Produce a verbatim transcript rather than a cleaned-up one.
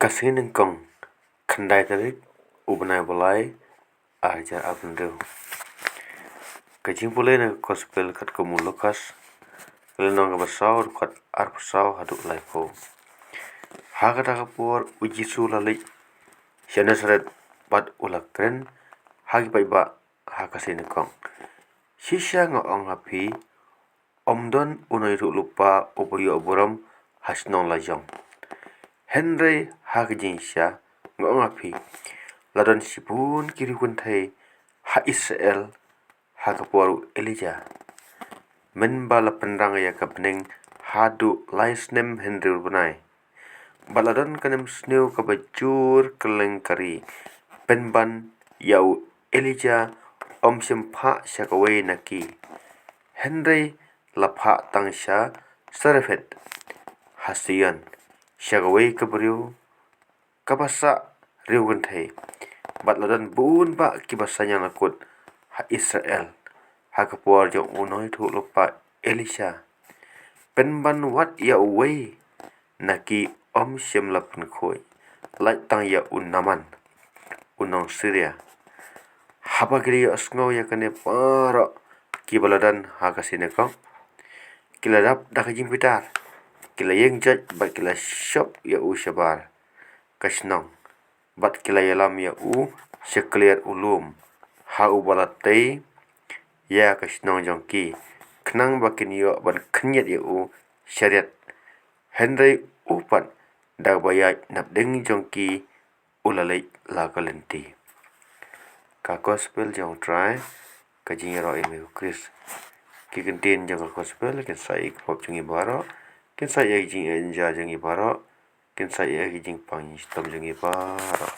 Ka Sngi Nyngkong, khyndai tarik u bnai ba lai, ar hajar arphew hynriew. Ka jingpule na ka Gospel katkum u Lukas, ka lynnong kaba saw, dkhot arphew saw haduh laiphew. Ha kata ka por u Jisu u la leit sha Nasaret bad u la kren ha ki paidbah ha ka Sngi Nyngkong. Shisha nga ong ha phi, ym don u nongïathuhlypa uba ïoh burom ha shnong lajong. Hynrei ha ka jingshisha nga ong ha phi, la don shibun ki riewkynthei ha Israel ha ka por u Elijah, mynba la pynrang ïa ka bneng haduh lai snem hynriew bnai. Bad la don ka nemsniew kaba jur kylleng ka ri, pynban ïa u Elijah ym shym phah sha kawei na ki, hynrei la phah tang sha Sarephet ha Sidon, sha kawei ka briew kaba sah riewkynthei. Bad la don bun bah kiba saiñang la kut ha Israel ha ka por jong u nongïathuhlypa Elisha, pynban wat ïa uwei na ki ym shym la pynkhuid, lait tang ïa u Naaman, u nong Syria. Haba ki la ïohsngew ïa kane baroh kiba la don ha ka Sngi Nyngkong, ki la dap da ka jingbitar, ki la ïeng jait bad ki la shop ïa u shabar ka shnong, bad ki la ïalam ïa u sha kliar u lum ha uba la tei ïa ka shnong jong ki, khnang ba kin ïoh ban khynñiat ïa u sha riat. Hynrei u pat, da kaba ïaid napdeng jong ki, u la leit la ka lynti. Ka Gospel jong u Trai, ka jingïaroh ïa me ko Khrist. Ki kyntien jong ka Gospel kin sa ïa ka pop jong ngi baroh, kin sa ïa ka jingïaid jingïaroh, kin sa ïa ka jingpang shitom jong ngi baroh.